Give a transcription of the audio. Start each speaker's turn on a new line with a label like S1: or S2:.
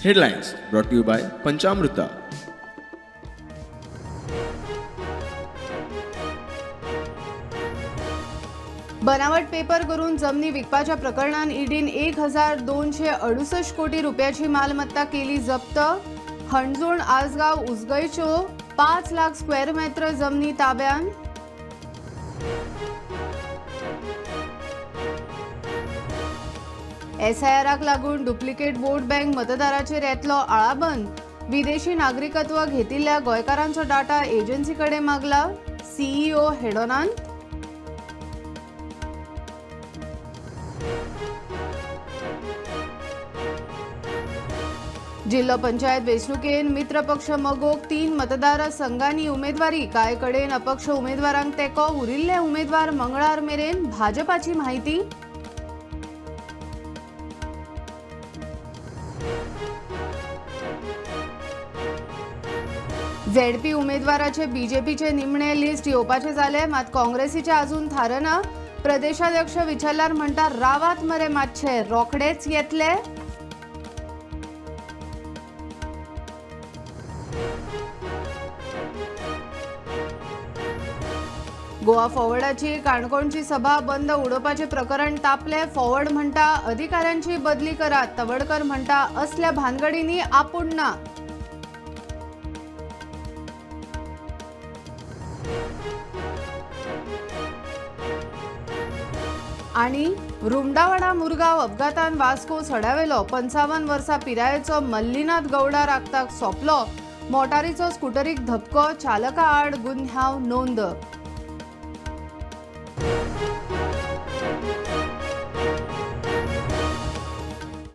S1: Headlines brought to you by Panchamruta.
S2: बनावट paper करून जमनी विकपाच्या प्रकरणात ईडीन 1268 कोटी रुपयाची मालमत्ता केली जप्त. हणजूण, आसगांव, उसगयच्यो 5 लाख स्क्वेअर मेत्र जमनी ताब्यात. एसआयआराक लागून डुप्लिकेट वोट बँक मतदाराचेर येतलो आळाबंद. विदेशी नागरिकत्व घेतिल्ल्या गोंयकारांचो डाटा एजन्सीकडे मागला. सीईओ हेडोनान. जिल्हो पंचायत वेंचणुकेन मित्र पक्ष मगोक 3 मतदार संघांनी उमेदवारी. कांय कडेन अपक्ष उमेदवारांक तेंको. उरिल्ले उमेदवार मंगळार मेरेन. भाजपाची म्हायती. झेडपी उमेदवाराचे बीजेपीचे निमणे लिस्ट येवपाचे जाले, मात काँग्रेसीचे अजून थारना. प्रदेशाध्यक्ष विचारल्यार म्हणटा, रावात मरे मातशे, रोखडेच येतले. गोवा फॉवर्डाची काणकोणची सभा बंद उडोवपाचें प्रकरण तापले. फॉवर्ड म्हणटा अधिकाऱ्यांची बदली करात. तवडकर म्हणटा असल्या भानगडींनी आपूण ना. आणि रुमडावाडा मुरगाव अपघातान वास्को सड्यावेलो 55 वर्सां पिरायेचो मल्लीनाथ गौडा रागताक सोंपलो. मोटारीचो स्कुटरीक धपको. चालका आड गुन्यांव नोंद.